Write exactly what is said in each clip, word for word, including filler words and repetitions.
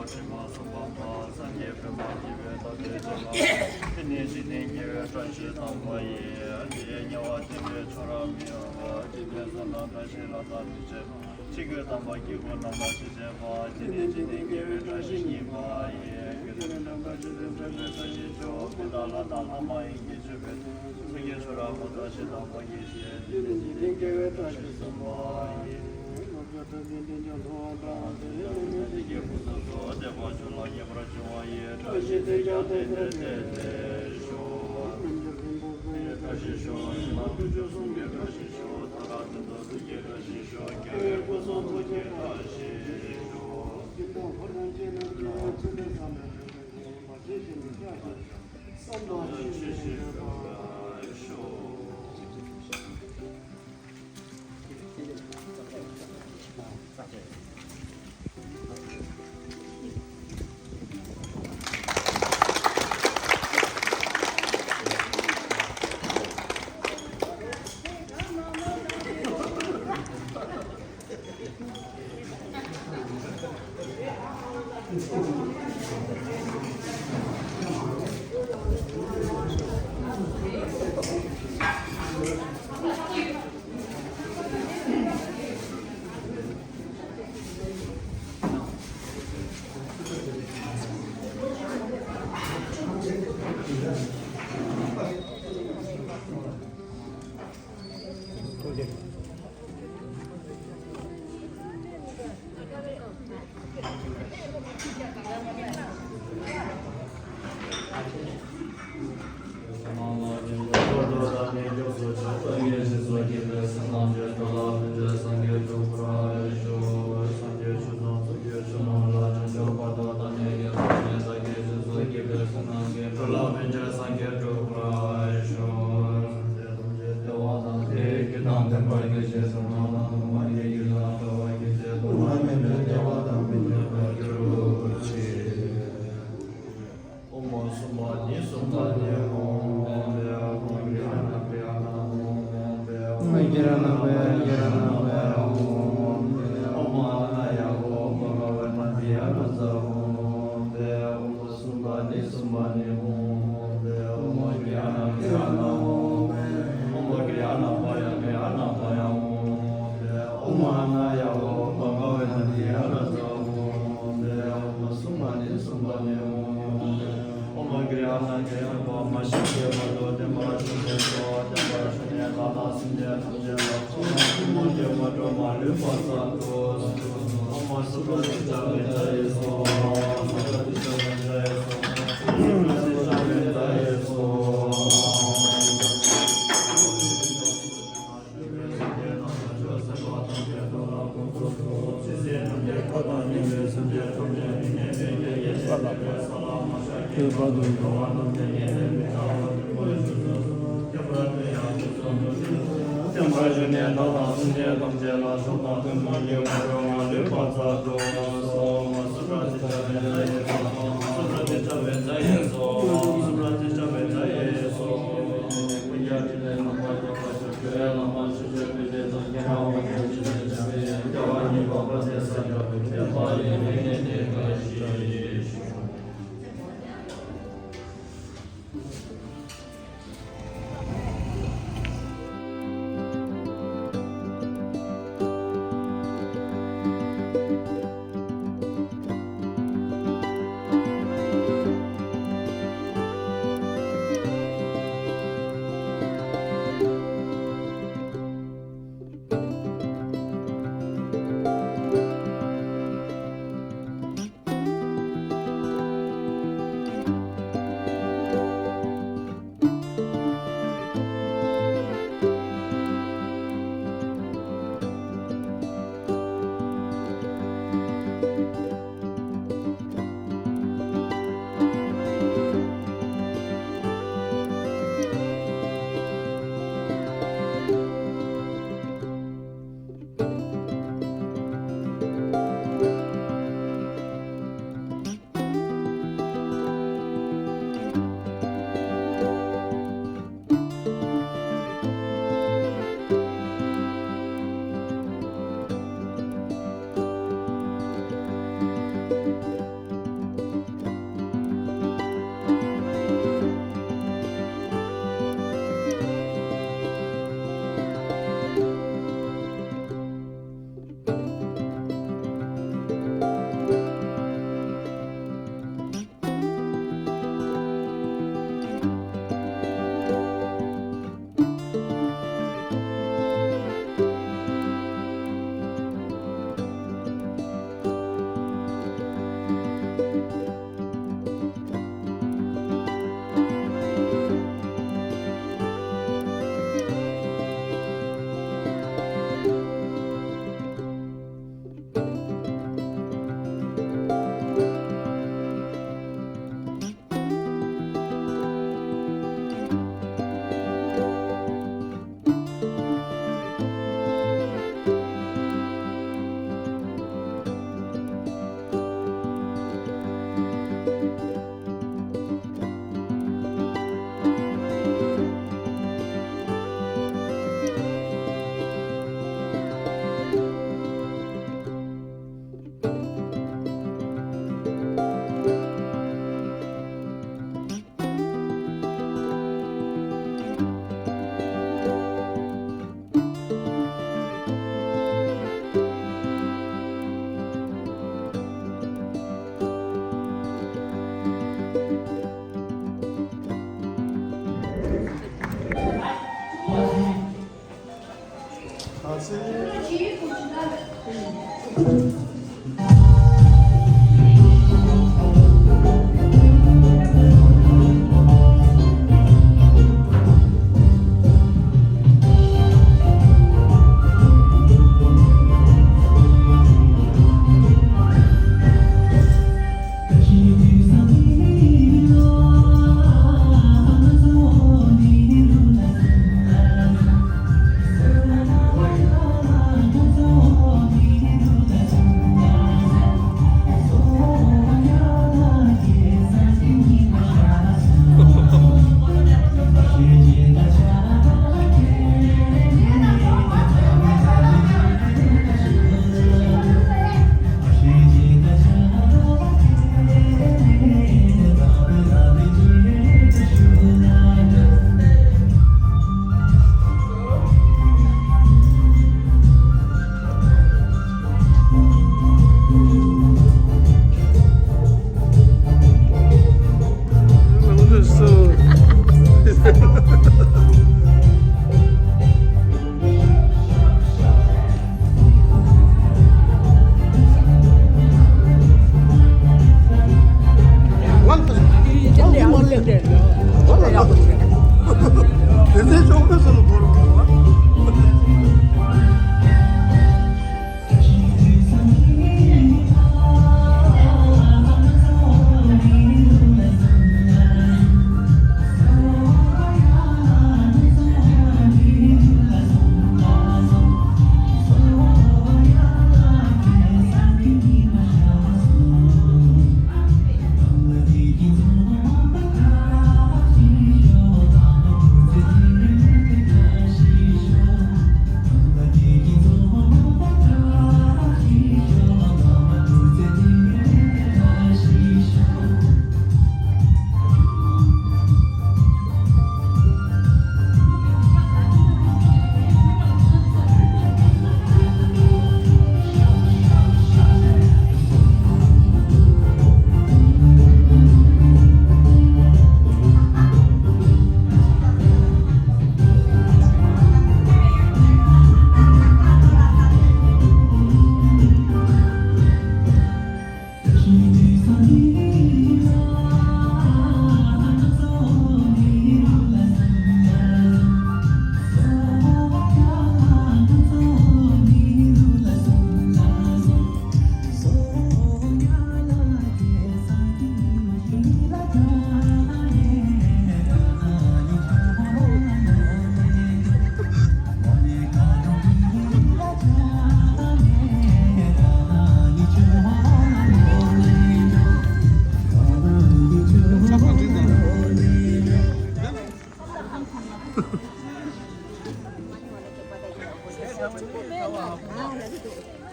ཁྲི་ཕྲག་གསུམ་པ་སངས་རྒྱས་པདྨ་འདི་པའི་ཐོད་པའི་སྤྱན་སྔར། དེ་ནས་འཇིག་རྟེན་དགེ་བའི་བཀྲ་ཤིས་དམ་པ་ཡིས། འདི་ཡི་དམྱལ་བ་འདི་པའི་ཆོས་ར་མི་འོང་བ། འཇིག་རྟེན་བསོད་ནམས་བཀྲ་ཤིས་ལ་དྭགས་མི་ཕྱེད་པ། ཆོས་གོས་དམ་པ་དཀྱིལ་འཁོར་རྣམ་པར་ཞིང་བྱེད་པ། འདི་ནས་འཇིག་རྟེན་དགེ་བའི་བཀྲ་ཤིས་བརྙེས་པ་ཡིས། དགེ་འདུན་གྲངས་མེད་ཀྱི་ཚེ་འཕྲད་པའི་བཀྲ་ཤིས་ཤོག་བུ་དང་ལྷ་དང་ལྷ་མ་ཡིན་གྱི་མཆོད་པའི་མཐུས། སངས་རྒྱས་ཆོས་ར་ཧོ་བཀྲ་ཤིས་དམ་པ་ཡིས་བཞེས། འདི་ནས་འཇིག་རྟེན་དགེ་བའི་བཀྲ་ཤིས་སུ་བསྔོ་བ་ཡིས།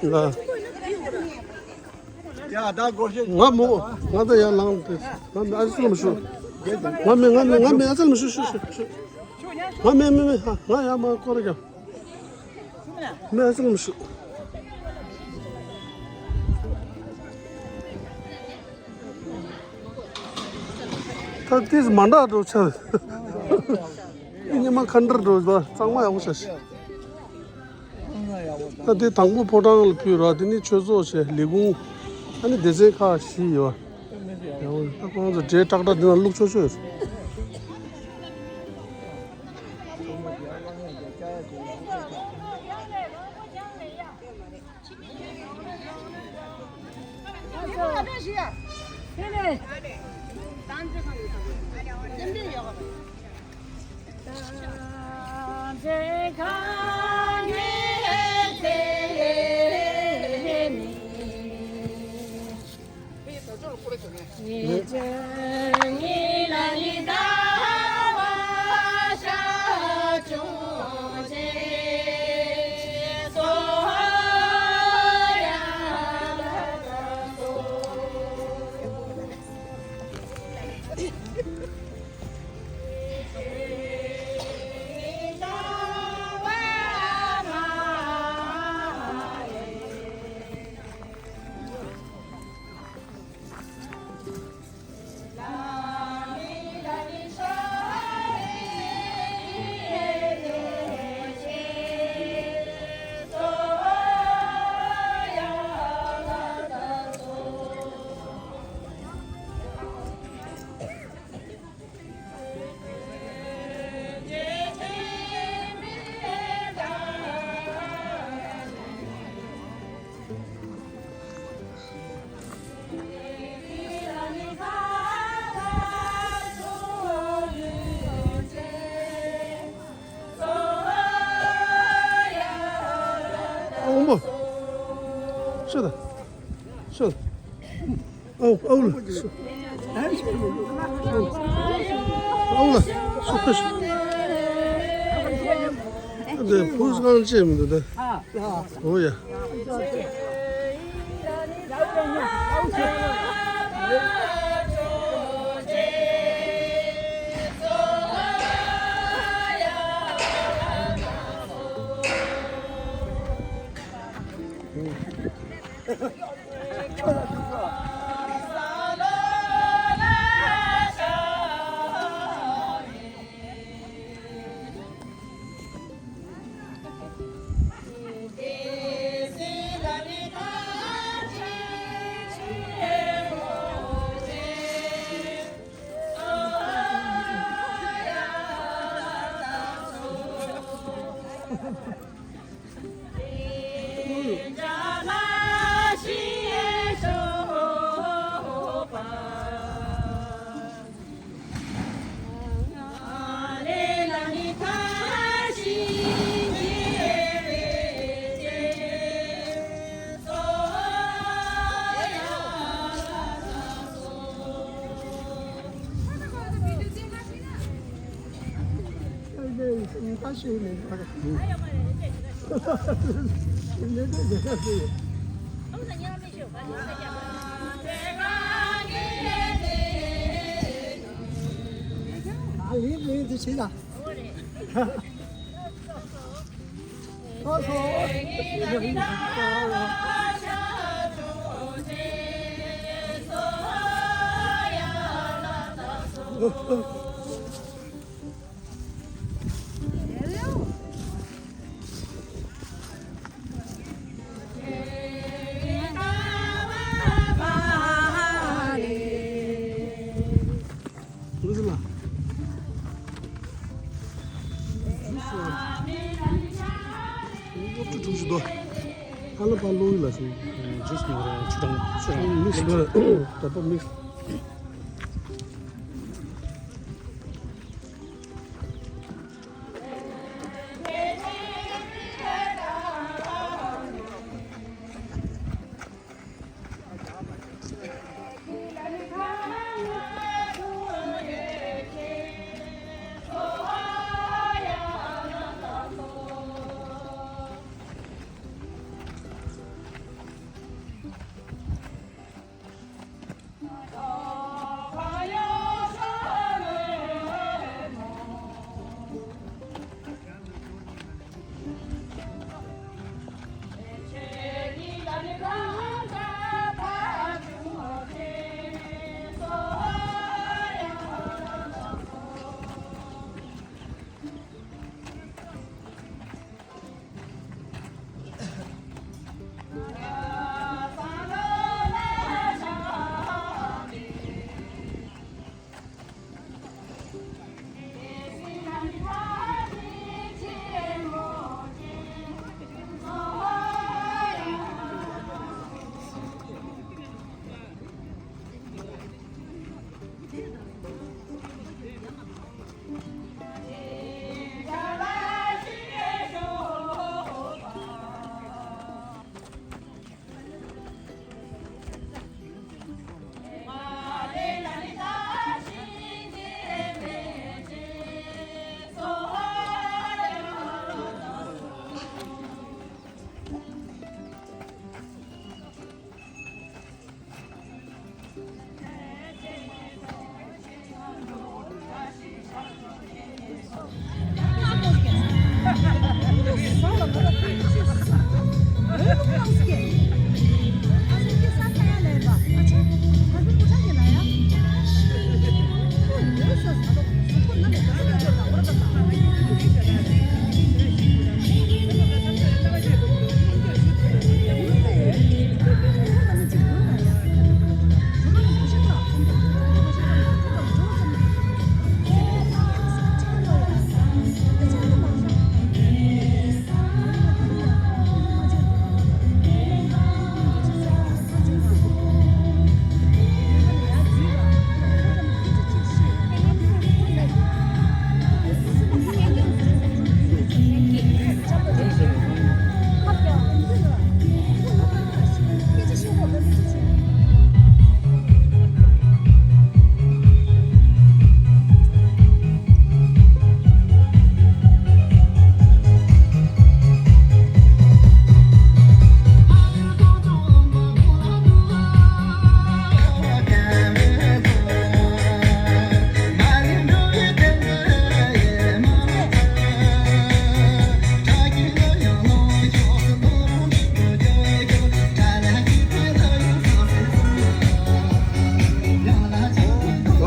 ལ། ཡ་ད་སྒོར་གཞས། ང་མོ། ང་ད་ཡར་ལངས་ཏེ། ང་མི་ཨ་ཙི་ལ་མི་ཤོག་ང་མི་ང་མི་ང་མི་ཨ་ཙི་ལ་མི་ཤོག་ཤོག་ཤོག་ཤོག་ང་མི་མི་མི་ཧ་ང་ཡར་མར་སྐོར་ར་རྒྱབ། མི་ཨ་ཙི་ལ་མི་ཤོག་ད་ཏིས་མ་འདྲ་འགྲོ་ཆ། ཨི་ཉི་མ་ཁ་འདྲ་འགྲོ་ད་གཙང་མ་ཡག་པོ་བྱ་ཤི། ད་དེ་དང་པོ་ཕོ་བྲང་ལ་ཕུལ་ར། དེ་ནི་ཆོས་ཚོགས་བྱས་ལས་ཁུངས། ཨ་ནི་སྡེ་ཚན་ཁག་བཞི་ཡོད། ཡང་ད་ཁོང་ཚོ་འབྲས་ཀྲག་ཀྲག་འདི་ན་བླུགས་ཆོག་ཆོག་ཡོད། ཨོ་མོ། ཤོད་ད། ཤོད། ཨོ་ཨོ་ལ། ཤོད། ཨོ་ལ། ཤོད་ཤོད། འདི་ཕུ་སི་གང་བྱེད་མི་འདུག་ད། ཨོ་ཡ། ལོ་ཡི་ལ་སོང་། ཇུས་ཉོ་རེ་ཆུ་དང་ཆུ་དང་མིག་སི་དང་པོ་མིག་སི།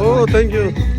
Oh, thank you.